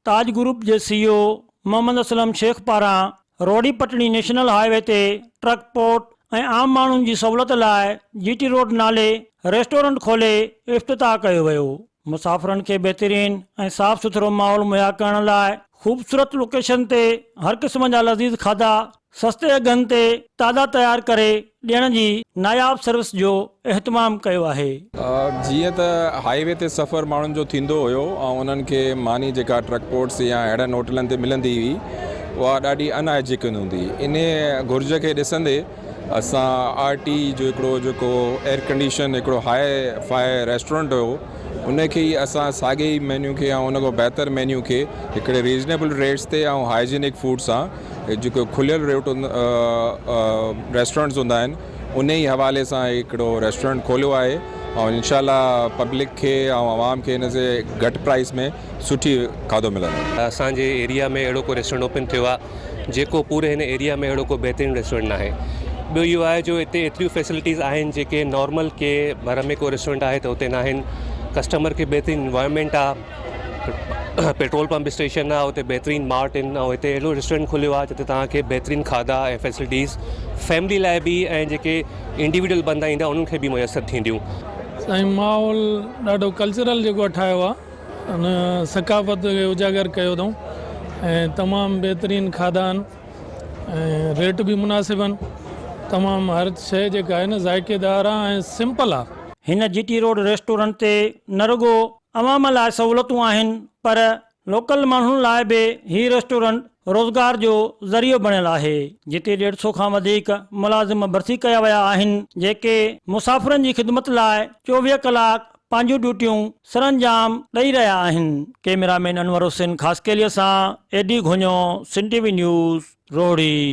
تاج group جي سي او محمد اسلم شيخ پاران Rohri پٽڻي national high V تي ٽرڪ پورٽ ۽ عام ماڻهن جي سهولت لاء جي ٽي روڊ نالي ريسٽورنٽ کولي افتتاح ڪيو ويو. مسافرن کي بهترين ۽ صاف سٿرو ماحول مهيا ڪرڻ لاء خوبصورت لوڪيشن تي هر قسم جا لذيذ کاڌا سستي اگهن تي تازا تيار ڪري ڏيڻ جي ناياب سروس جو اهتمام ڪيو آهي. جيئن ته هاء وي تي سفر ماڻهن جو ٿيندو هيو ۽ انهن کي ماني جيڪا ٽرڪ پورٽس يا اهڙن هوٽلن تي ملندي هئي اها ڏاڍي ان هائجيڪن هوندي هئي انهي گهرج کي ڏسندي اسان آر ٽي جو هڪڙو جيڪو ايئر ڪنڊيشن هڪڙو هاء فاء ريسٽورنٽ هيو ان کي ئي اسان ساڳي ئي مينيو کي ۽ ان کان بهتر مينيو کي هڪڙي ريزنيبل ريٽس تي ۽ هائجينڪ فوڊ سان جيڪو کليل ريٽ ريسٽورنٽس هوندا آهن ان ئي حوالي سان هڪڙو ريسٽورنٽ کوليو آهي ۽ انشاء الله پبلڪ کي ۽ عوام کي ان سي گهٽ پرائس ۾ سٺي کاڌو ملندو. اسان جي ايريا ۾ اهڙو ڪو ريسٽورنٽ اوپن ٿيو آهي جيڪو پوري هن ايريا ۾ اهڙو ڪو بهترين ريسٽورنٽ ناهي ٻيو اهو آهي جو هتي ايتريون فيسلٽيز آهن جيڪي نارمل ڪي ڀر ۾ ڪو ريسٽورنٽ آهي ته اتي ناهن ڪسٽمر کي بهترين انوائرمينٽ آهي پيٽرول پمپ اسٽيشن آهي اتي بهترين مارٽ آهن ۽ هتي اهڙو ريسٽورنٽ کليو آهي جتي توهان کي بهترين کاڌا ۽ فيسلٽيز فيملي لاء به ۽ جيڪي انڊيوڊيول بندا ايندا انهن کي به ميسر ٿينديون. سائين ماحول ڏاڍو ڪلچرل جيڪو ٺاهيو آهي ان ثقافت کي اجاگر ڪيو اٿئون ۽ تمام بهترين کاڌا آهن ۽ ريٽ به مناسب آهن تمام هر شيء جيڪا آهي نه ذائقيدار آهي ۽ سمپل آهي. هن جي ٽي روڊ ريسٽورنٽ تي نه رڳو عوام لاء سهولتون آهن پر لوڪل ماڻهن لاء به هي ريسٽورنٽ روزگار جو ذريعو بڻيل آهي جتي ڏيڍ سو کان وڌيڪ ملازم ڀرتي ڪيا ويا آهن جيڪي مسافرن جي خدمت لاء 24 ڪلاڪ پنهنجون ڊيوٽيون سرانجام ڏئي رهيا آهن. ڪئميرا مين انور حسين خاصخيلي سان A D Ghonio, Sindh T V news, Rohri.